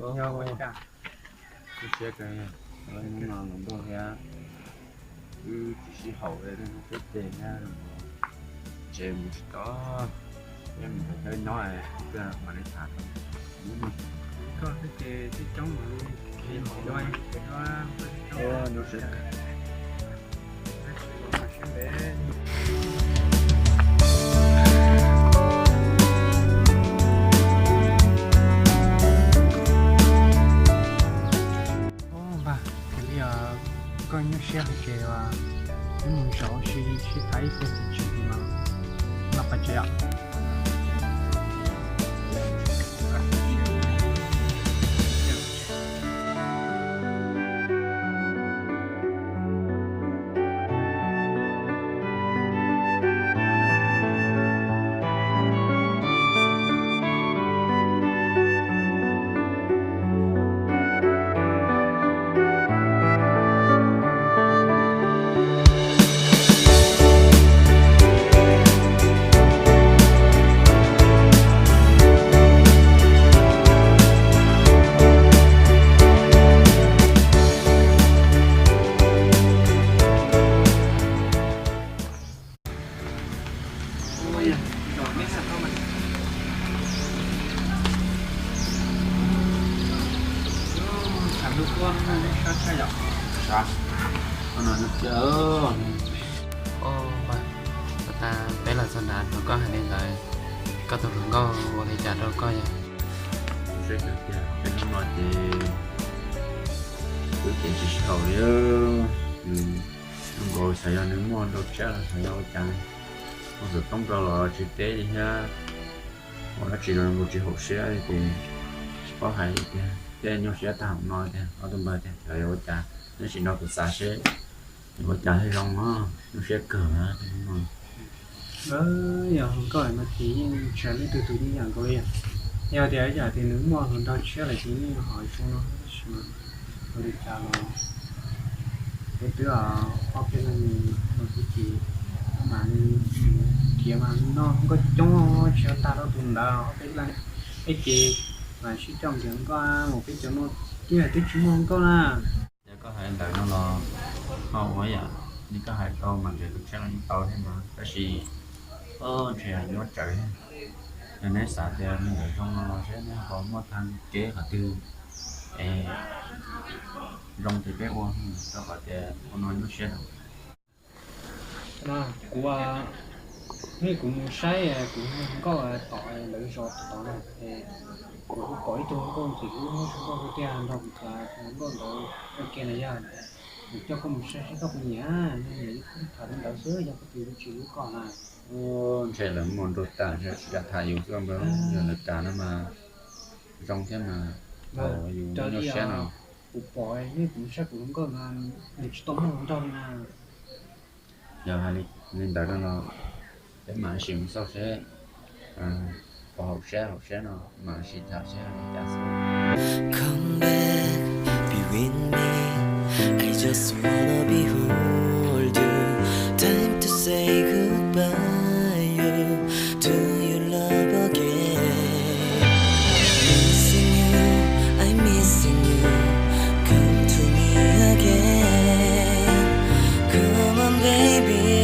Nyob ua cas? Lub siab kawg, hnub no los ntuj thiab, wb tsis sib haum li, peb ces thiab, tsev mus tsis tau, peb mus tau nyob, mam li tham. Koj xwb ces tib coob li, Vaj, thiaj li koj nyuaj siab hais tias wb mus zaum ua si sib tham ib pliag tsis tshwm no, noj pais tsev os. Ua tas peb los txog nrad no koj hais li ntawd, koj tus hluas nkauj ua li cas rau koj yog? Seb tiag, peb hnub no ces wb ces tsis sib haum li. Nws zoo nkaus xyov yog nws muaj nrau tsiab los xyov yog ua cas, muaj xov tooj rau los tsis teb li thiab, ua dab tsi los nkaus tsis haum siab li ces tsis paub hais li tiag. Thiaj nyuaj siab tag hauv no tiag, ob tug npawg tiag, xyov yog ua cas, neb sim nrog kuv xav seb ua cas thiaj zoo no, nyuaj siab kawg na. Yog hluas nkauj no ces yeej tsis hais leej twg tus yeej yam nkaus li. Yog tias ib yam tias nws muaj hluas nraug tshiab lawm ces yeej ho zoo no tab sis mas ua li cas los peb twb ob peb leeg no xwb ces mas nws khiav mas noj nkauj coob tsis tau tag rau tus ntawd ob peb leeg, peb ces mas sib coj nkiag nkauj mus peb cov no twb hais twb tsis muaj nkauj na. Yog koj hais ntawd no los ho ua yam li koj hais tau mas ntshe tus tshiab los yeej tau thiab mas tab sis ntshe yuav tsawv thiab. Yog neb xav tias li ntawd zoo no los seb neb ho muaj tag kev qhov twg es zoo ces peb ua, rau qhov tias ua no nyuaj siab lawm. Kuv, hnub kuv mus saib kuv nkauj tod lawv zos tod na, kuv kuj pom ib tug nkauj ntxim hlub, nkauj tiag nrog kuv tham, nkauj ntawd ua ke na yog, kuv coj koj mus saib seb koj puas nyiam, yog nyiam li kuv tham li ntawd xwb, yog koj tus yuav tsis hlub koj na. Ntshe lawv muaj nrau tas, tsis kam tham yus xwb, yog lawv kam no mas zoo thiab mas, yus nyuaj siab no. Kuv pom hnub kuv mus saib kuv nkauj no, nws tsis tau muaj hluas nraug li na. Yog hais li ntawd no los peb mam sim mus xauj seb, pom haum siab haum siab no mam sim tham seb li cas xwb. Come back, be with me. I just wanna behold you. Time to say goodbye, you. Do you love again? Missing you, I'm missing you. Come to me again. Come on, baby.